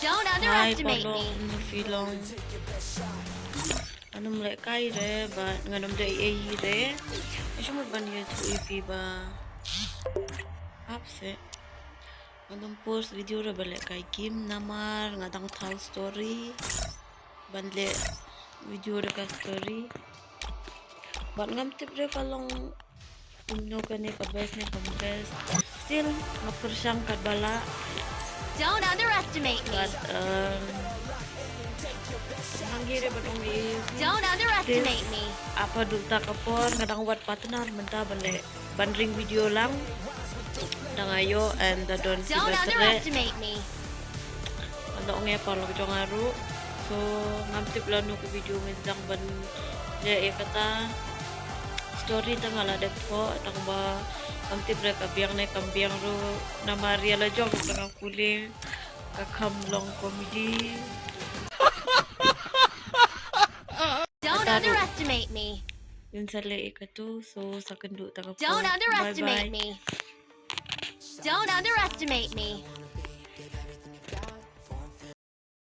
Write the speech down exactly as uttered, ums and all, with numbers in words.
Don't underestimate me. Phi long. Ngan ym lehkai re, bad ngan ym dei ei ei re. Shu mut ban ïathuh ïa phi ba hap se ngan ym post video re ban lehkai game namar nga dang thaw story ban leh video re ka story. Bad ngam tip re ka long kumno kane, ka best ne kam best. Still nga pyrshang katba lah. Don't underestimate me. Bad um, ngi re ba dong i. Don't underestimate me. Apa duk ta ka por nga dang wad partner mynta ban leh ban ring video lang. Dang ayo and da don si. Don't underestimate me. Ano ngi paralok jong nga ruh. So ngam tip lano ka video ngi dang ban leh ïa kata story. Tang nga la dep thoh tang ba ngam tip re ka biang ne kam biang ruh. Namar ïa la jong ka nga pule ka kham long comedy. Don't underestimate me. Ngin sa leh ïa katu, so sa kynduh ta ka por. Don't underestimate me. Don't underestimate me.